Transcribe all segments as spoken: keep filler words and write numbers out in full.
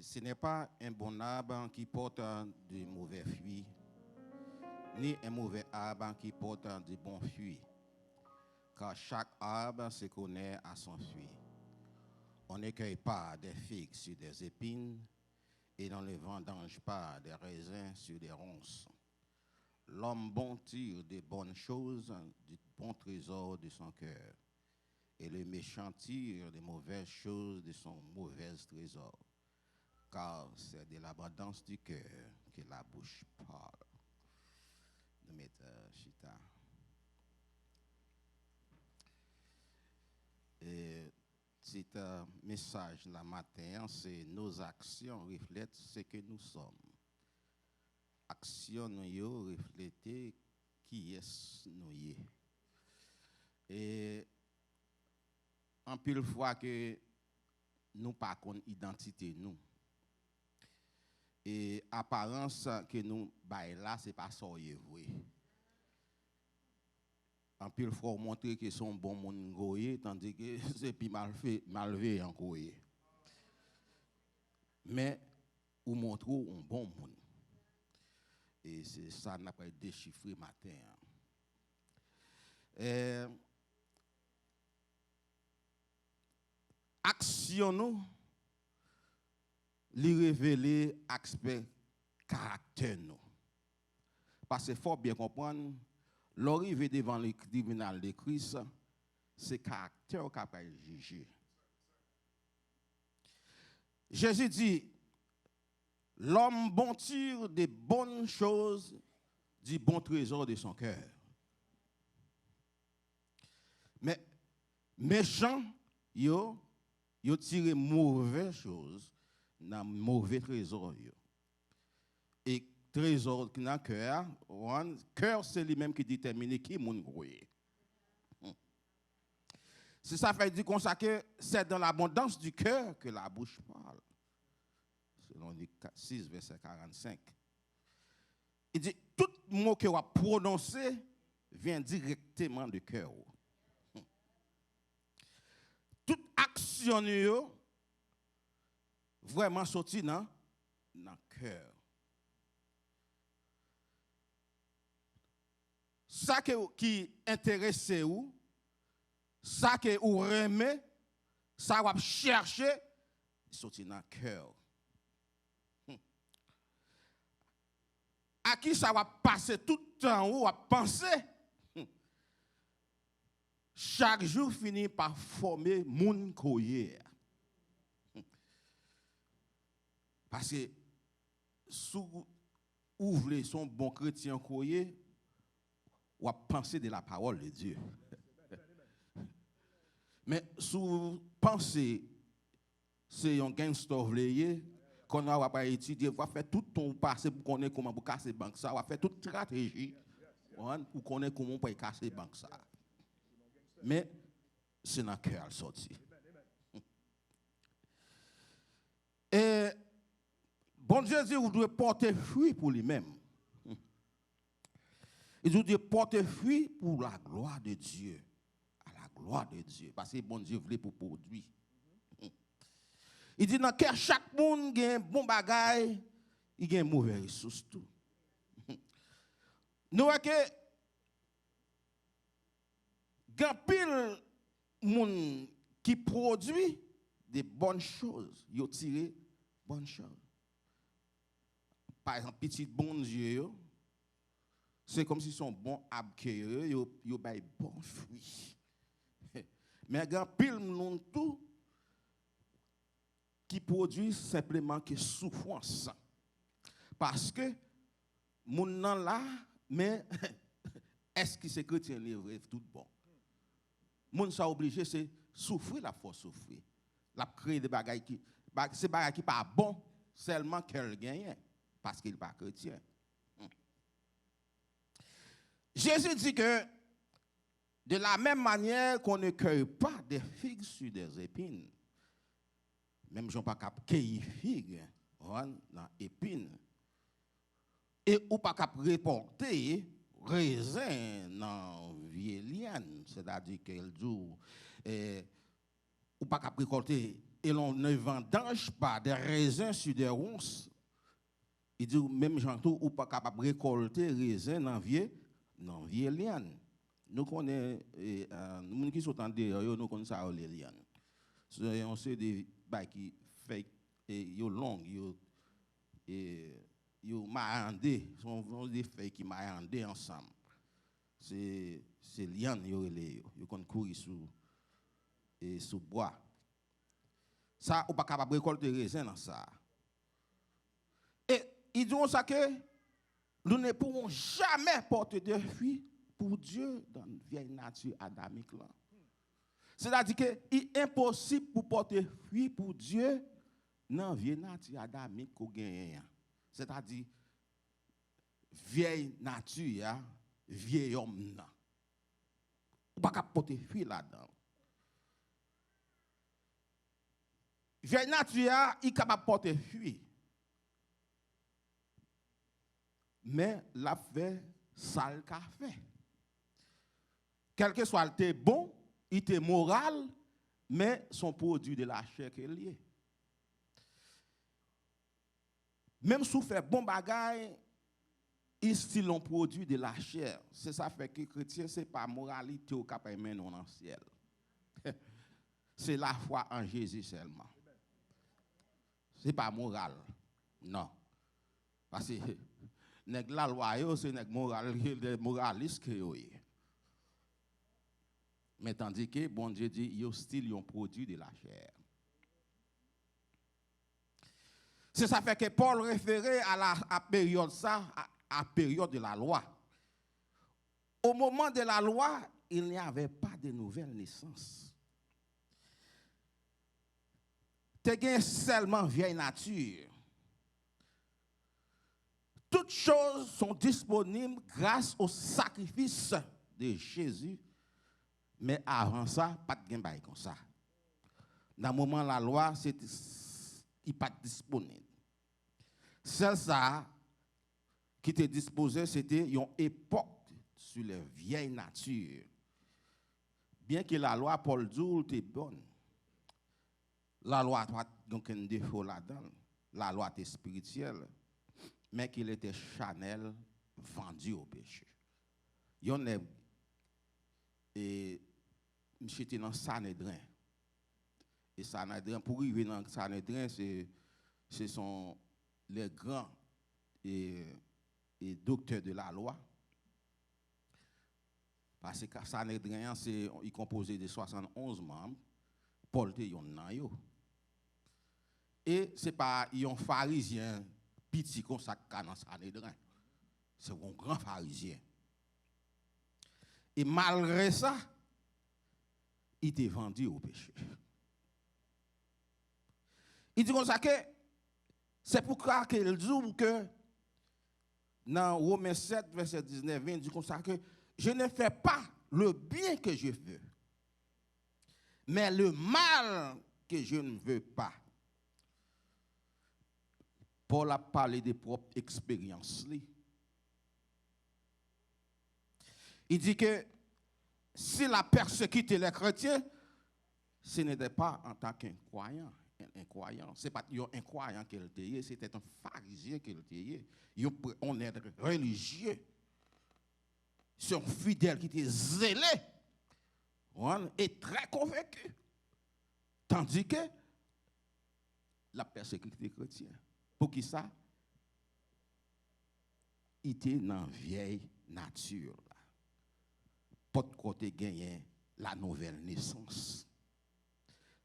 Ce n'est pas un bon arbre qui porte de mauvais fruits, ni un mauvais arbre qui porte de bons fruits, car chaque arbre se connaît à son fruit. On ne cueille pas des figues sur des épines, et on ne vendange pas des raisins sur des ronces. L'homme bon tire de bonnes choses du bon trésor de son cœur, et le méchant tire de mauvaises choses de son mauvais trésor. Car c'est de l'abondance du cœur que la bouche parle. Nou mèt, euh, chita. E tit, euh, mesaj la maten an, se Nos actions reflètent ce que nous sommes. Aksyon nou yo reflete kiyès nou ye. E anpil fwa ke nou pa konn idantite nou. E aparans ke nou bay la, se pa sa w ye vre. Anpil fwa w montre ke se yon bon moun ke w ye, tandike se pi malfe-, malveyan ke w ye. Men, ou montre w yon bon moun. E se sa n ap al dechifre maten an. E, aksyon nou, li revele aspè karaktè nou. Paske fò w byen konprann, lè w rive devan le tribinal de Kris, se karaktè w k ap al jije. Jezi di, L'homme bon tire de bonnes choses du bon trésor de son cœur. Men mechan yo, yo tire move choz nan move trezò yo. E trezò ki nan kè a, w konprann, kè se li menm ki detèmine ki moun ou ye. Hmm. Se sa fè di konsa ke c'est dans l'abondance du cœur que la bouche parle. Selon Lik sis, vèsè karannsenk. Li di, tout mo ke w ap pwononse vyen dirèkteman de kè w. Tout aksyon nou yo vrèman soti nan, nan kè. Sa ke, ki enterese ou, sa ke ou renmen, sa w ap chèche, li soti nan kè w. Hmm. A ki sa w ap pase tout tan ou, w ap panse? Hmm. Chak jou fini pa fòme moun ke w ye a. Hmm. Paske si w vle se yon bon kretyen ke w ye, w ap panse de la parole de Dieu. Men si w panse se yon gangsta w vle ye, kounye a w ap al etidye, w ap fè tout tan w pase pou konnen kòman pou kase bank sa, w ap fè tout estrateji, w konprann, pou konnen kòman w pral kase bank sa. Men se nan kè a l soti. E Bondye di ou dwe pòte fwi pou li menm. Li di ou dwe pòte fwi pour la gloire de Dieu. À la gloire de Dieu. Paske Bondye vle pou pwodui. Li di nan kè chak moun gen bon bagay, li gen move resous tou. Nou wè ke gen anpil moun ki pwodui de bonnes choses, yo tire bonnes choses. Pa egzanp, pitit Bondye yo, se kòmsi se yon bon ab ke yo ye, yo, yo bay bon fwi. Men gen anpil moun tou ki pwodui senpleman ke soufrans. Paske moun nan la, men èske se kretyen li ye vre tout bon? Moun sa oblije se soufri, l ap fè w soufri. L ap kreye de bagay ki, ba-, se bagay ki pa bon, sèlman kè l genyen, paske li pa kretyen. Hmm. Jezi di ke, de la même manière qu'on ne cueille pas des figues sur des épines, menm jan w pa kab keyi fig, w konprann, nan epin, e ou pa kab rekòlte rezen nan vye lyèn, sètadi ke l di w, eh, ou pa kab rekòlte et l'on ne vendange pas des raisins sur des ronces. Li di w, menm jan tou, ou pa kapab rekòlte rezen nan vye, nan vye lyann. Nou konnen, e, e, moun ki sot andeyò yo, nou konn sa yo rele lyann. Se yon seri de bay ki fèy, e, yo long, yo, e, yo mayande, se yon, yon de fèy ki mayande ansanm. Se, se lyann yo rele yo. Yo konn kouri sou, e, sou bwa. Sa, ou pa kapab rekòlte rezen nan sa. E li di konsa ke nous ne pourrons jamais porter de fruits pour Dieu dans vieille nature adamique là. Sètadi ke li enposib pou pote fwi pou Dye nan vye nati adamik ke w genyen an. Sètadi vyèy nati a, vye òm nan. Ou pa ka pote fwi ladan l. Vyèy nati a, li kapab pote fwi. Men l ap fè sa l ka fè. Kèlkeswa l te bon, li te moral, men se yon pwodui de lachè ke l ye. Menm si w fè bon bagay, li still yon pwodui de lachè. Se sa fè ke kretyen, se pa moralite w k ap mennen w nan syèl. Se lafwa an Jezi sèlman. Se pa moral. Non. Paske nèg lalwa yo, se nèg moral, de moralis ke yo ye. Men tandike Bondye di, yo still yon pwodui de lachè. Se sa fè ke Pòl refere a la, a peryòd sa, a, a peryòd de la lwa. Au moment de la loi, il n'y avait pas de nouvelle naissance. Te gen sèlman vyèy nati. Toutes choses sont disponibles grâce au sacrifice de Jésus. Men avan sa, pa t gen bagay konsa. Nan moman lalwa, se te, li pa t disponib. Sèl sa ki te dispoze, se te yon epòk sou lè vyèy nati. Byenke lalwa, Pòl di w, te bòn. Lalwa pa t gen okenn defo ladan l. Lalwa te espirityèl, men qu'il était charnel, vendu au péché. Yon nèg, e, misye te nan Sanedren. E Sanedren, pou rive nan Sanedren, se, se son les grands e, e docteurs de la loi. Paske Sanedren an, se, li konpoze de swasannonz manm, Pòl te yonn nan yo. E se pa yon farizyen piti konsa k ka nan Sanedren. Se yon gran farizyen. E malgre sa, li te vendu au péché. Li di konsa ke, se poukwa ke l di w ke nan Women sèt, vèsè diznèf, li di konsa ke, je ne fais pas le bien que je veux, mais le mal que je ne veux pas. Pòl ap pale de pwòp eksperyans li. Il dit que s'il a persécuté les chrétiens, ce n'était pas en tant qu'un croyant, un, un croyant. Se pa t yon enkwayan ke l te ye, se te yon farizyen ke l te ye. Yon, yon nèg relijye. Se yon fidèl ki te zele, e trè konvenki. Tandike l ap pèsekite kretyen. Poukisa? Li te nan vyèy nati la. Potko te genyen la nouvèl nesans.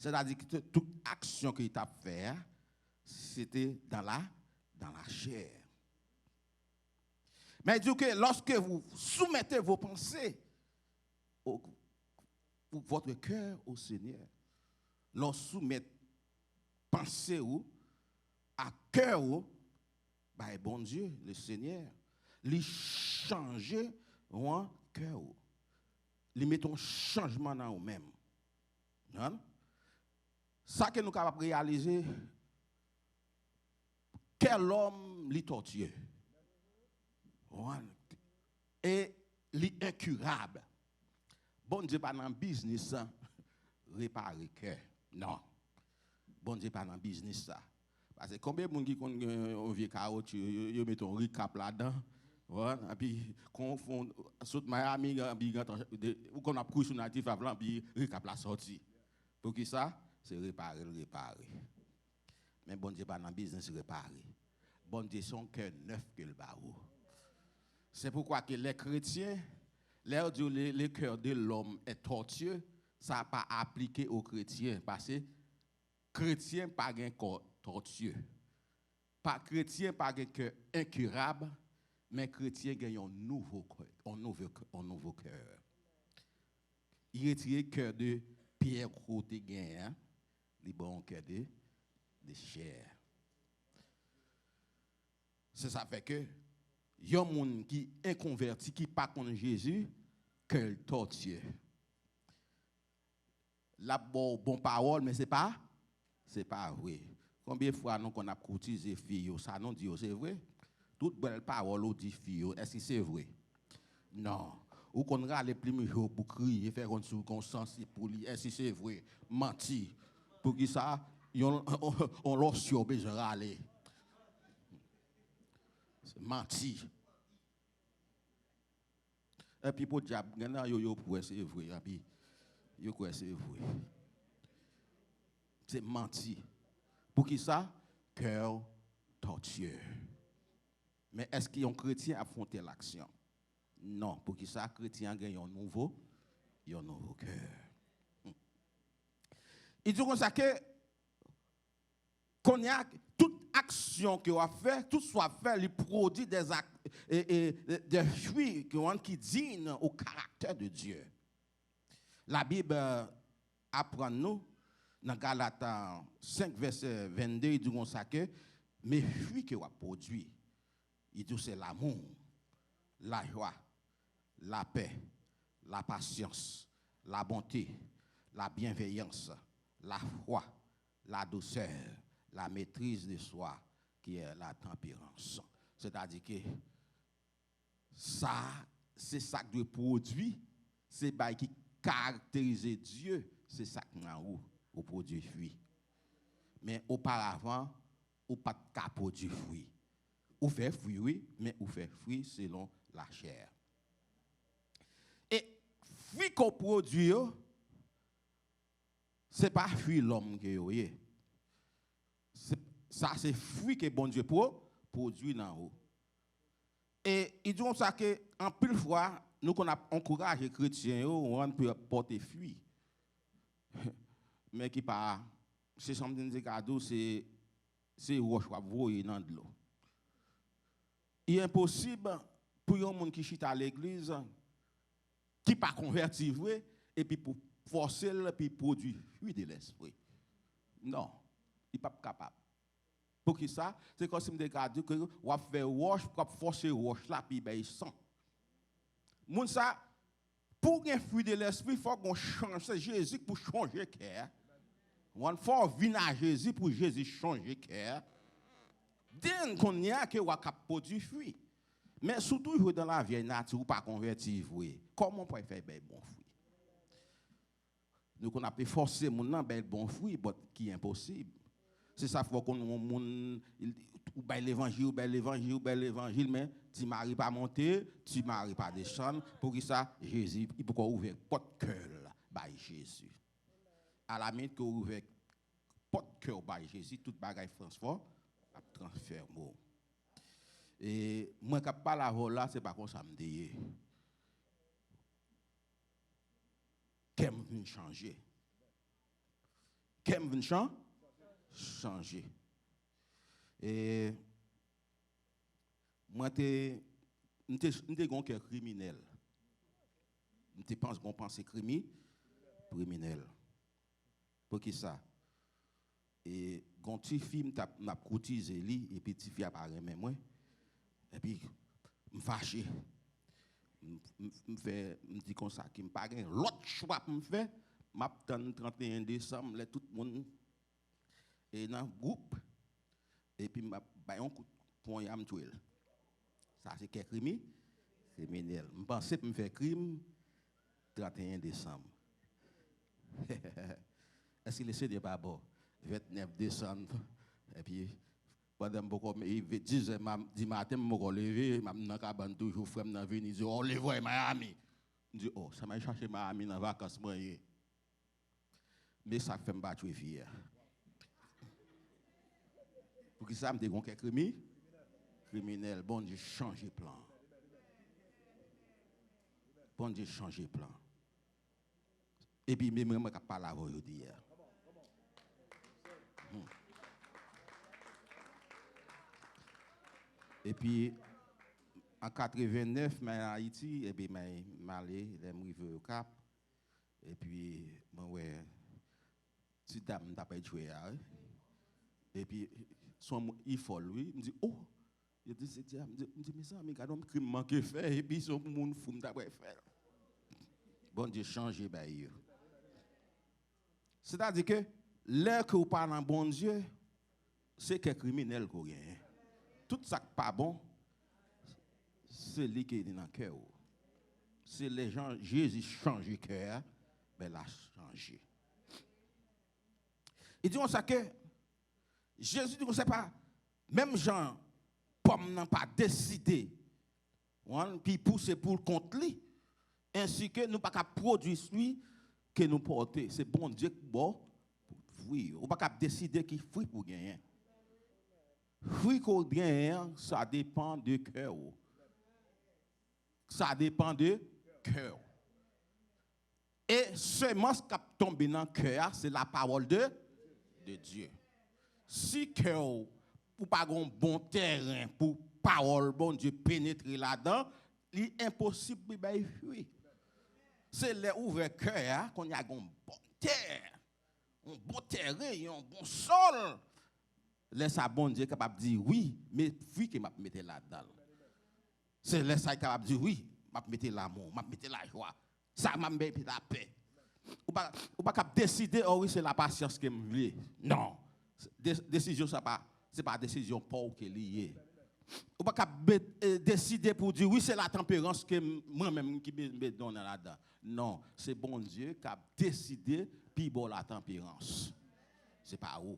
Sètadi ke tout aksyon ke li t ap fè a, se te dans la, dans la chair. Mais il dit que lorsque vous soumettez vos pensées au, votre cœur au Seigneur, lè w soumèt panse ou ak kè ou bay Bondye, le Seigneur, li chanje w an kè ou. Li mete yon chanjman nan ou menm. Sa ke nou kapab reyalize, kè lòm li tòtye. E li enkirab. Bondye pa nan biznis repare kè. Non. Bondye pa nan biznis sa. Paske konbyen moun ki konn gen yon vye kawotchou, yo, yo, yo mete yon rikap ladan, epi kon fon, sot Miami, epi gentan, ou konn ap kouri sou natif ap lan, epi rikap la sòti. Poukisa? Se repare l repare. Men Bondye pa nan biznis repare. Bondye se yon kè nèf ke l ba ou. Se poukwa ke lè kretyen, lè yo di le, le cœur de l'homme est tortueux, sa pa aplike o kretyen, paske kretyen pa gen kò tòtye. Pa, kretyen pa gen kè enkirab, men kretyen gen yon nouvo kè, yon nouvo, yon nouvo kè. Li retire kè de pyè ke w te genyen an, li ba w yon kè de, de chè. Se sa fè ke yon moun ki enkonvèti, ki pa konn Jezi, kè l tòtye. L ap ba w bon pawòl, men se pa, se pa vre. Konbyen fwa nou konn ap koutize fi yo, sa nou di yo, se vre? Tout bèl pawòl ou di fi yo, èske se vre? Non. Ou konn rale plim je w pou kriye, fè konn si w gen yon sansib pou li, èske se vre? Manti. Poukisa? Yon, yon losyon w bezwen rale. Se manti. Epi podyab, gen nan yo, yo kwè se vre, epi yo kwè se vre. Se manti. Poukisa? Kè w tòtye. Men èske yon kretyen ap fè yon tèl aksyon? Non. Poukisa? Kretyen an gen yon nouvo, yon nouvo kè. Hmm. Li di konsa ke, kounye a, tout aksyon ke w ap fè, tout sa w ap fè, li pwodui des ac-, e, e, des fruits ki, ki dignes au caractère de Dieu. Labib, euh, aprann nou, nan Galat, euh, senk, vèsè vennde, li di konsa ke, men fwi ke w ap pwodui, li di w se lanmou, lajwa, lapè, lapasyans, labonte, labyenveyans, lafwa, ladousè, la maîtrise de soi, ki è la tanperans. Sètadi ke sa, se sa k dwe pwodui, se bagay ki karakterize Dye, se sa k nan ou, ou pwodui fwi. Men oparavan, ou pa t ka pwodui fwi. Ou fè fwi, wi, men ou fè fwi selon lachè. E fwi ke w pwodui yo, se pa fwi lòm ke yo ye. Se, sa se fwi ke Bondye pwo-, pwodui nan ou. E li di konsa ke anpil fwa, nou konn ap ankouraje kretyen yo, ou konprann, pou yo pòte fwi. Men ki pa, se jan m te ka di w, se, se wòch w ap voye nan dlo. Li enposib pou yon moun ki chita legliz, ki pa konvèti vre, epi pou fòse l, epi pwodui fwi de lespri. Non, li p ap kapab. Poukisa? Se kòmsi m te ka di ke w ap fè wòch, w ap fòse wòch la, epi bay san. Moun sa, pou w gen fwi de lespri, fòk gon chanj. Se Jezi k pou chanje kè a. Wan, fò w vin a Jezi pou Jezi chanje kè a. Den kounye a ke w a kab pwodui fwi. Men si w toujou dan la vyèy nati, ou pa konvèti vre, kòman w pral fè bay bon fwi? Nou konn ap fòse moun nan bay bon fwi, but ki enposib. Se sa fè w konn yon moun, ou bay levanjil, ou bay levanjil, ou bay levanjil, men ti mari pa monte, ti mari pa desann. Poukisa? Jezi, li poko ouvè pòt kè l bay Jezi. Alaminit ke w ouvè pòt kè w bay Jezi, tout bagay transfò-, ap transfòme w. E mwen k ap pale avè w la, se pa konsa m te ye. Kè m vin chanje. Kè m vin chan-, chanje. E mwen te, m te, m te gen yon kè kriminèl. M te panse, gen yon panse krimi-, kriminèl. Poukisa? E gen yon tifi, m t ap, m ap koutize li, epi tifi a pa renmen mwen. Epi m fache. M, m, m fè, m di konsa, ke m pa gen lòt chwa pou m fè, m ap tann tranteyen desanm, lè tout moun e nan gwoup, epi m ap bay yon kout ponya, m touye l. Sa se kè krimi-, kriminèl. M panse pou m fè krim tranteyen desanm. Èske Lesenyè pa bon? vennèf desanm. Epi, pandan m poko, e, ve-, dizè ma-, di maten, m poko leve, m ap nan kabann toujou, frè m nan vini, di, "O, leve w Miami." M di, "O, sa m al chache Miami nan vakans mwen ye?" Men sa k fè m pa tchwe fi a. Poukisa m te gon kè krimi? Kriminèl. Bondye chanje plan. Bondye chanje plan. Epi, men mwen, mwen k ap pale avè w jodi a. Hmm. Epi, an katrevennèf, mwen Ayiti, epi mwen, mwen ale, lè m rive Okap, epi mwen wè ti dam m t ap jwe a, wi. Epi, se yon moun, li fòl, wi. M di, "O!" Yo di, "Se dyab." M di, m di, "Mezanmi, gade yon krim m manke fè, epi se yon moun fou m ta pral fè l." Bondye chanje bagay yo. Sètadi ke lè ke w pa nan Bondye, se kè kriminèl ke w genyen. Tout sa k pa bon, se li ki nan kè w. Se lè jan Jezi chanje kè a, ben l a chanje. Li di konsa ke, Jezi di konsa pa, menm jan pòm nan pa deside, wan, ki pouse pou l kont li, ensi ke nou pa ka pwodui fwi ke nou pòte. Se Bondye ki ba w fwi yo. Ou pa ka deside ki fwi pou w genyen. Fwi ke w genyen an, sa depann de kè w. Sa depann de kè w. E semans k ap tonbe nan kè a, se lapawòl de, de Dye. Si kè w, ou pa gen yon bon tèren pou pawòl Bondye penetre ladan, li enposib pou bay fwi. Se lè ou ouvè kè a, kounye a gen yon bon tè, yon bon tèren, yon bon sòl. Lè sa, Bondye kapab di, "Wi, men fwi ke m ap mete ladan l." Se lè sa, li kapab di, "Wi, m ap mete lanmou, m ap mete lajwa. Sa, m ap mete lapè." Ou pa, ou pa kab deside, "O wi, se lapasyans ke m vle." Non. De-, desizyon sa pa, se pa desizyon pa w ke li ye. Ou pa kab, e, deside pou di, "Wi, se latanperans ke m, mwen menm ki be-, bezwen nan ladan." Non, se Bondye k ap deside pi ba w latanperans. Se pa ou.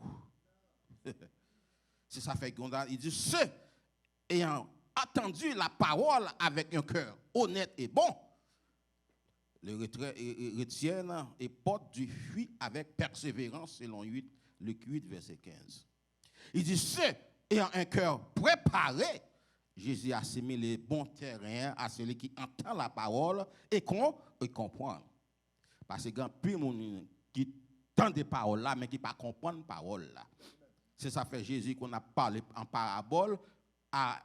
Se sa fè Gonda, il dit, ceux ayant entendu la parole avec un cœur honnête et bon, le retrait, et, et retiennent et portent du fruit avec persévérance, selon huit, Luc huit, verset quinze. Il dit, ceux ayant un cœur préparé, Jésus assimile le bon terrain à celui qui entend la parole et qu'on et comprend. Paske gen anpil moun ki tande pawòl la, men ki pa konprann pawòl la. Se sa fè Jezi konn ap pale an parabòl a,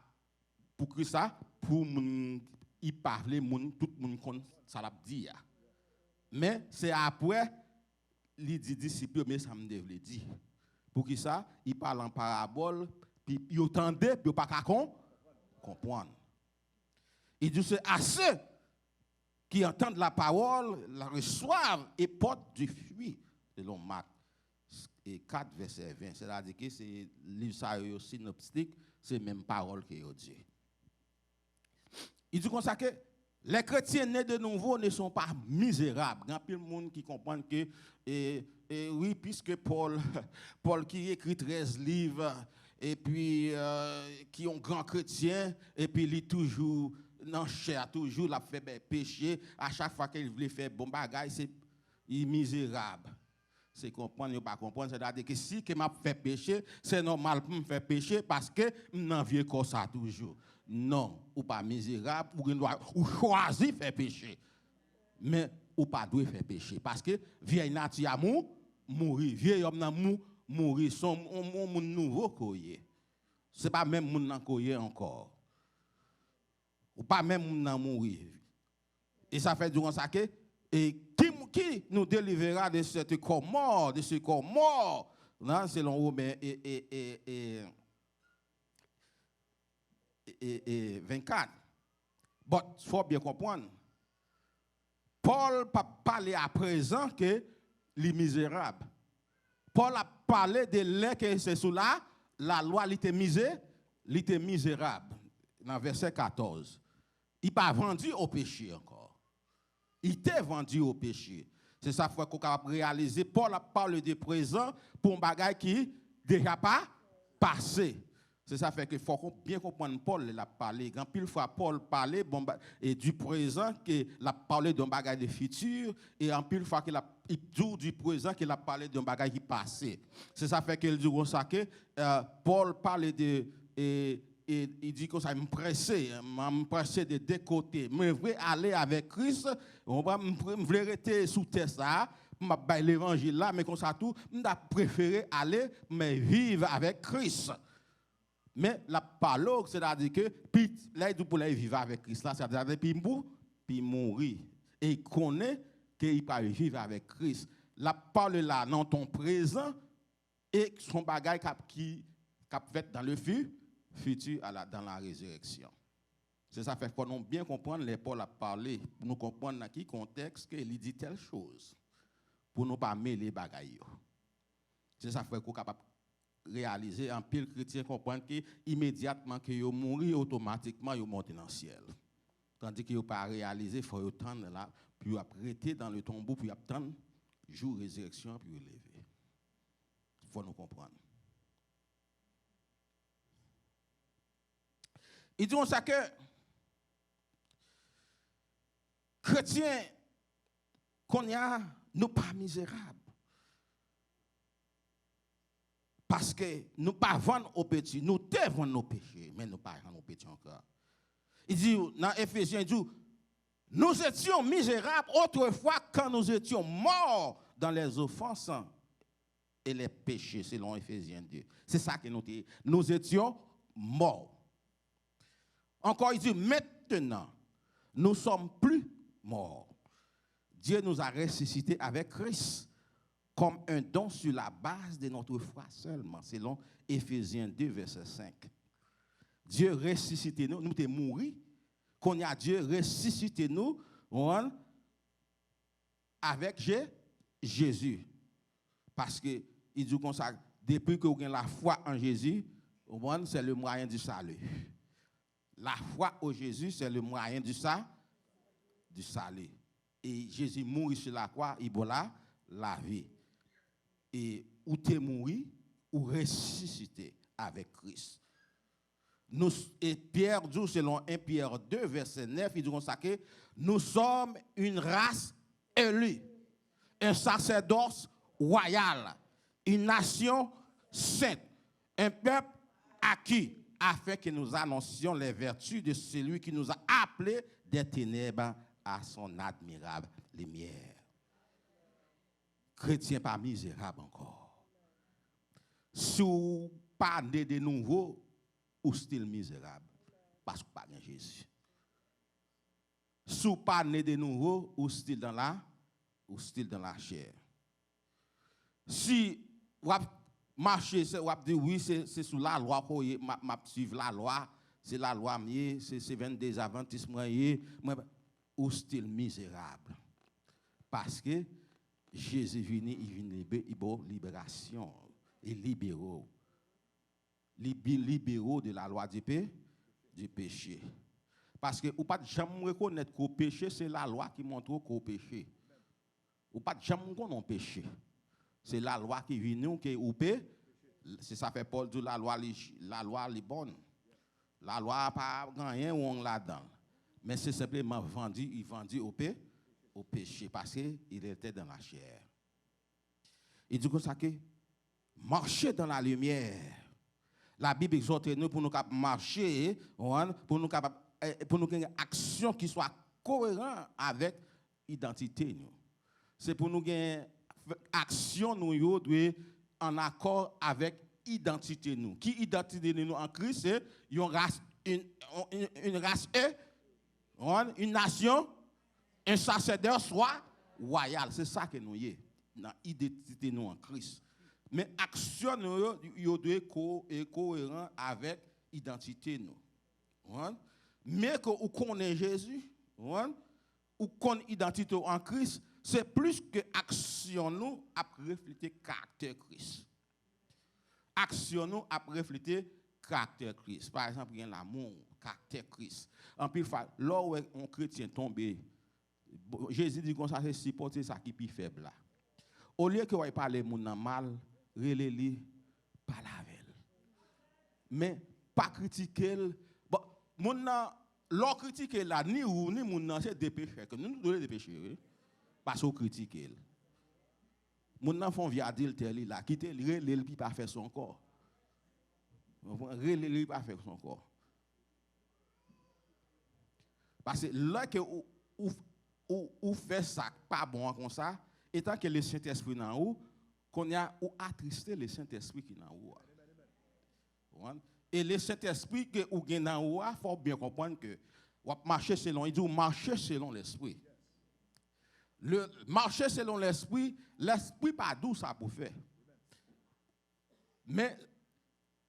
pou ki sa? Pou moun, li pa vle moun, tout moun konn sa l ap di a. Men se apre, li di disip yo, "Men sa m te vle di." Pou ki sa? Li pale an parabòl, pi yo tande, pi yo pa ka kon-, konprann. Il dit, c'est à ceux qui entendent la parole, la reçoivent et portent du fruit, selon Marc e kat, vèsè ven. Sètadi ke se liv sa yo, yo sinoptik, se menm pawòl ke yo di. Li di konsa ke, les chrétiens nés de nouveau ne sont pas misérables. Gen anpil moun ki konprann ke, e, e wi, piske Pòl, Pòl ki ekri trèz liv, epi, e, ki yon gran kretyen, epi li toujou nan chè a, toujou l ap fè bèl peche, a chak fwa ke l vle fè bon bagay, se, li mizerab. Se konprann yo pa konprann, sètadi ke si ke m ap fè peche, se nòmal pou m fè peche paske m nan vye kò sa toujou. Non, ou pa mizerab, ou gen dwa, ou chwazi fè peche. Men ou pa dwe fè peche paske vyèy nati a mou, mouri, vye yòm nan mou, mouri, se yon, yon, yon moun nouvo ke w ye. Se pa menm moun nan ke w ye ankò. Ou pa menm moun nan mouri. E sa fè di konsa ke, et qui, qui nous délivra de cette corps mort, de ce corps mort, nan, selon Women e, e, e, e, e, e vennkat. But, fò byen konprann, Pòl p ap pale aprezan ke li mizerab. Pòl ap pale de lè ke se sou la, lalwa li te mize, li te mizerab. Nan vèsè katòz. Li pa vendu au péché ankò. Li te vendu au péché. Se sa fè ke w kapab reyalize, Pòl ap pale de prezan pou yon bagay ki deja pa pase. Se sa fè ke fòk ou byen konprann Pòl lè l ap pale. Anpil fwa, Pòl pale bon, ba- e du prezan ke l ap pale de yon bagay de fiti, e anpil fwa ke l ap, li di w du prezan ke l ap pale de yon bagay ki pase. Se sa fè ke l di w konsa ke, eh, Pòl pale de, e, e li di konsa, m prese, m, m prese de de kote. Mwen vle ale avèk Kris, ou konprann, m pre- m vle rete sou tè sa a, m ap bay levanjil la, men konsa tou, m ta prefere ale, men viv avèk Kris. Men l ap pale w, sètadi ke, pi, lè l di w pou l al viv avèk Kris la, sètadi pi pou, pi mouri. E l konnen ke l pral viv avèk Kris. L ap pale la nan ton prezan, e se yon bagay k ap, ki, k ap fèt dans le fu- futur, à la, dans la résurrection. Se sa fè fò nou byen konprann lè Pòl ap pale, pou nou konprann nan ki kontèks ke li di tèl choz, pou nou pa mele bagay yo. Se sa fè ke w kapab reyalize, anpil kretyen konprann ke imedyatman ke yo mouri, otomatikman yo monte nan syèl. Tandi ke yo pa reyalize, fò yo tann la, pou yo ap rete dans le tombeau, pou y ap tann jou rezirèksyon an, pou yo leve. Fò nou konprann. Li di konsa ke kretyen, kounye a, nou pa mizerab. Paske nou pa vann o peti, nou te vann nou peche, men nou pa vann o peti ankò. Li di, nan Efezyen, li di, nous étions misérables autrefois quand nous étions morts dans les offenses et les péchés, selon Éphésiens deux. Se sa ke nou te ye. Nous étions morts. Encore, il dit, maintenant, nous sommes plus morts. Dieu nous a ressuscités avec Christ comme un don sur la base de notre foi seulement, selon Éphésiens deux, verset cinq. Dye resisite nou, nou te mouri, kounye a Dye resisite nou, ou konprann, avèk Je, Jezi. Paske, li di konsa, depi ke w gen lafwa an Jezi, ou konprann, c'est le moyen du salut. La foi au Jésus, c'est le moyen du sa, du salut. E Jezi mouri sou lakwa, li ba w la, lavi. E ou te mouri, ou resisite avèk Kris. Nou, e Pyè di w, selon un Pierre deux, verset neuf, li di konsa ke, nous sommes une race élue, un sacerdoce royal, une nation sainte, un peuple acquis, afin que nous annoncions les vertus de celui qui nous a appelés des ténèbres à son admirable lumière. Kretyen pa mizerab ankò. Si w pa ne de nouvo, ou still mizerab, paske w pa gen Jezi. Si w pa ne de nouvo, ou still dans la, ou still dans la chair. Si w ap mache, se, w ap di, wi, se, se sou lalwa ke w ye, m ap, m ap swiv lalwa, se lalwa m ye, se, se Seventh Day Adventist mwen ye, mwen, ou still mizerab. Paske Jezi vini, li vin libe, li ba w liberasyon, li libere w. Li bi-, libere w de la loi du pé-, du péché. Paske ou pa t janm rekonèt ke w peche, se lalwa ki montre w ke w peche. Ou pa t janm konnen w peche. Se lalwa ki vini w ke ou pe-, se sa fè Pòl di w lalwa li, lalwa li bòn. Lalwa a pa gen anyen wrong ladan l. Men se senpleman vandi, il vendit au pé-, au péché, parce qu'il était dans la chair. Li di konsa ke, marchez dans la lumière. Labib egzòte nou pou nou kapab mache, ou konprann, pou nou kapab, eh, pou nou gen aksyon ki swa koeran avèk idantite nou. Se pou nou gen aksyon nou yo dwe an akò avèk idantite nou. Ki idantite nou an Kris? Se yon ras, une, une, une race, eh, ou konprann, une nation, un sacerdoce roi-, royal. Se sa ke nou ye, nan idantite nou an Kris. Men aksyon nou yo, yo dwe ko-, e koeran avèk idantite nou. Ou konprann? Men ke ou konnen Jezi, ou konprann? Ou konn idantite w an Kris, se plis ke aksyon nou ap reflete karaktè Kris. Aksyon nou ap reflete karaktè Kris. Pa egzanp, gen lanmou, karaktè Kris. Anpil fwa, lè w wè yon kretyen tonbe, Jezi di konsa, se sipòte sa ki pi fèb la. Olye ke w al pale moun nan mal, rele li, pale avè l. Men, pa kritike l. Bon, moun nan, lè w kritike l la, ni ou, ni moun nan, se de pechè ke nou, nou de pechè, wi. Paske w kritike l. Moun nan fè yon vye adiltè li la, kite l, rele l, pi pa fè sa ankò. Ou konprann? Rele l, pi pa fè sa ankò. Paske lè ke ou, ou, ou, ou fè sa k pa bon an konsa, etan ke Lesentespri nan ou, kounye a ou atriste Lesentespri ki nan ou a. Ou konprann? E Lesentespri ke ou gen nan ou a, fò w byen konprann ke w ap mache selon, li di w mache selon Lespri. Le, mache selon Lespri, Lespri pa di w sa pou fè. Men,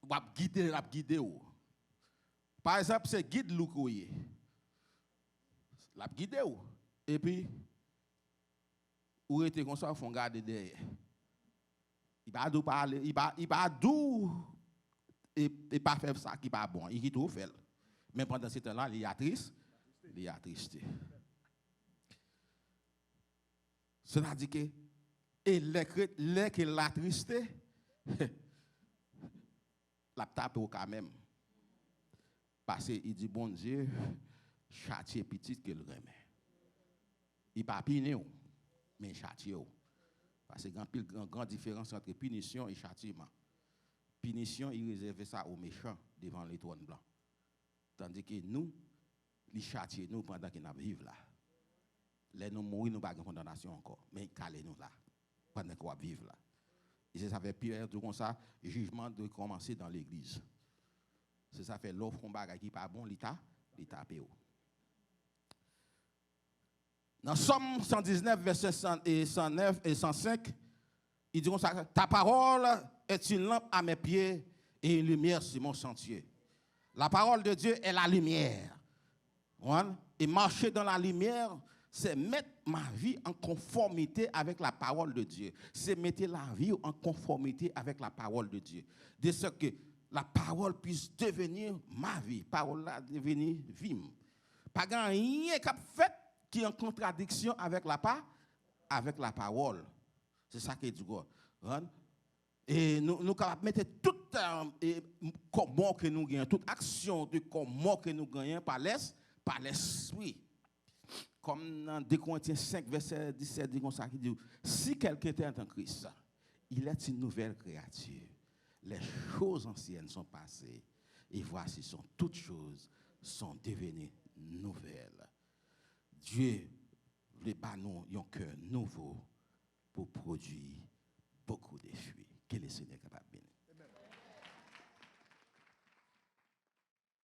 w ap gide, l ap gide w. Pa egzanp, se gid Louko ye. L ap gide w. Epi, ou rete konsa, ou fè yon gade dèyè. Li pa di w pa ale, li pa, li pa di w e, e pa fè sa ki pa bon an. Li kite w fè l. Men pandan se tan la, li atris, li atriste. Sètadi ke, e lè ke, lè ke l atriste, l ap tape w kanmenm. Paske li di Bondye chatye pitit ke l renmen. Li pa pini w, men l chatye w. Paske gen anpil gran, gran diferans ant pinisyon e chatyeman. Pinisyon, li rezève sa o mechan devan le twòn blan. Tandis ke nou, li chatye nou pandan ke n ap viv la. Lè nou mouri, nou pa gen kondanasyon ankò, men li kale nou la, pandan ke w ap viv la. E se sa fè Pyè di konsa, jijman dwe kòmanse dan legliz. Se sa fè lè w fè yon bagay ki pa bon, li ta, li tape w. Nan Sòm san diznèf, vèsè san, e san nèf e san senk, li di konsa, ta parole est une lampe à mes pieds et une lumière sur mon sentier. La parole de Dieu est la lumière. Ou konprann? E mache dan la limyè, se met ma vi an konfòmite avèk la pawòl de Dye. Se mete lavi w an konfòmite avèk la pawòl de Dye. De sòt ke la pawòl pwis deveni ma vi. Pawòl la deveni vi m. Pa gen anyen k ap fèt ki an kontradiksyon avèk la pa, avèk la pawòl. Se sa ke di gò. Rann. E nou, nou kapab mete tout, e, kòmò ke nou gen, tout aksyon de kòmò ke nou genyen pa lès, pa lespri. Kòm nan de Korentyen senk, vèsè disèt, di konsa, ki di, si quelqu'un est en Christ, il est une nouvelle créature. Les choses anciennes sont passées, et voici, sont toutes choses sont devenues nouvelles. Dye vle ba nou yon kè nouvo pou pwodui bokou de fwi. Ke le Senyè